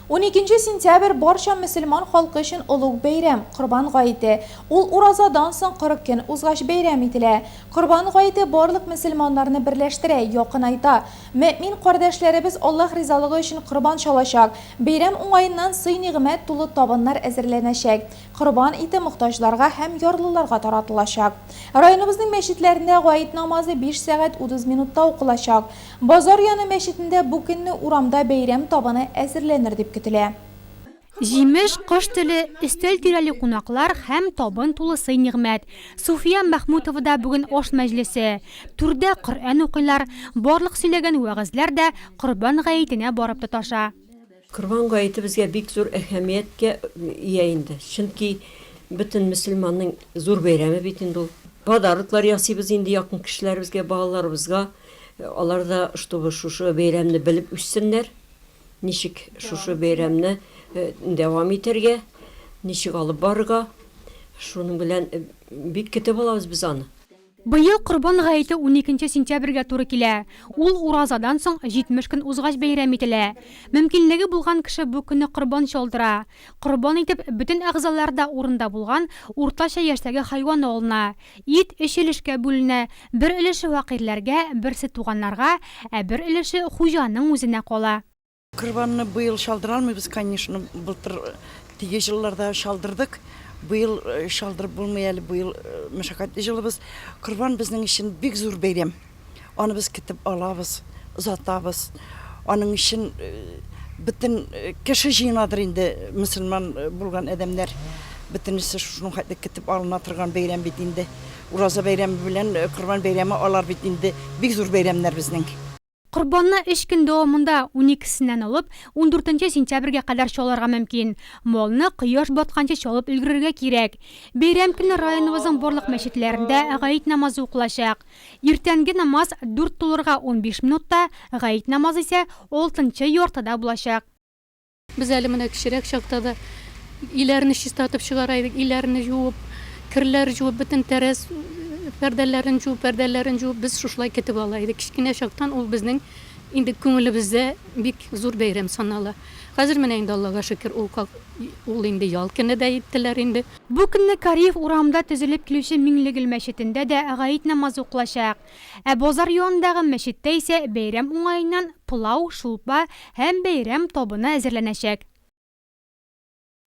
Уникенче сентябрь барча мөселман халкы өчен олуг бәйрәм, Корбан гаете. Ул уразадан соң 40 көн узгач бәйрәм ителә. Корбан гаете барлык мөселманнарны берләштерә, якынайта. Мөэмин кардәшләребез Аллаһ ризалыгы өчен корбан чалачак. Бәйрәм уңаеннан сый-нигъмәт тулы табыннар әзерләнәчәк. Корбан ите мохтаҗларга һәм ярлыларга таратылачак. Районыбызның мәчетләрендә гает намазы биш сәгать 30 минутта укылачак. Базар яны мәчетендә бу көнне урамда бәйрәм табыны әзерләнер дип көтелә. Җимеш, кош теле, өстәл тирәли кунаклар һәм табын тулы сый-нигъмәт. Суфия Мәхмүтовада бүген аш мәҗлесе. Түрдә Коръән укыйлар, барлык сөйләгән вәгазьләр дә Корбан гаетенә барып тоташа. Корбан гаете безгә бик зур әһәмияткә ия инде. Чөнки бөтен мөселманның зур бәйрәме бит инде ул. Подароклар ясыйбыз инде якын кешеләребезгә, балаларыбызга. Алар да, чтобы шушы бәйрәмне белеп үссеннәр. Ничек шушы бәйрәмне дәвам итәргә, ничек алып барырга. Шуның белән бик көтеп алабыз без аны. Быел Корбан гаете уникенче сентябрьгә туры килә. Ул уразадан соң 70 көн узгач бәйрәм ителә. Мөмкинлеге булган кеше бу көнне корбан чалдыра. Корбан итеп, бөтен әгъзалары да урында булган, уртача яшьтәге хайван алына. Ит өч өлешкә бүленә, бер өлеше фәкыйрьләргә, берсе туганнарга, ә бер өлеше хуҗаның үзенә кала. Корбанны быел чалдыра алмыйбыз, конечно, былтыр теге җылларда чалдырдык. Быел чалдырып булмый әле, быел мәшәкатьле җылыбыз. Корбан безнең өчен бик зур бәйрәм. Аны без көтеп алабыз, озатабыз. Аның өчен бөтен кеше җыенадыр инде, мөселман булган адәмнәр. Бөтенесе шуның хәтле көтеп алына торган бәйрәм бит инде. Ураза бәйрәме белән Корбан бәйрәме алар бит инде бик зур бәйрәмнәр безнең. Корбанны өч көн дәвамында, уникесеннән алып, ундүртенче сентябрьгә кадәр чалырга мөмкин. Малны кояш батканчы чалып өлгерергә кирәк. Бәйрәм көне районыбызның барлык мәчетләрендә гает намазы укылачак. Иртәнге намаз дүрт тулырга 15 минутта, гает намазы исә алтынчы яртыда булачак. Без әле менә кечерәк чакта да өйләрне чистартып чыгара идек, өйләрне җуып, керләр җуып, бөтен тәрәз пәрдәләрен җуып, пәрдәләрен җуып, без шушылай көтеп ала идек. Кечкенә чактан ул безнең инде күңелебездә бик зур бәйрәм санала. Хәзер менә инде Аллага шөкер, ул ул инде ял көне дә иттеләр инде. Бу көнне Кариев урамында төзелеп килүче Миңлегөл мәчетендә дә гает намазы укылачак. Ә базар янындагы мәчеттә исә бәйрәм уңаеннан пылау, шулпа һәм бәйрәм табыны әзерләнәчәк.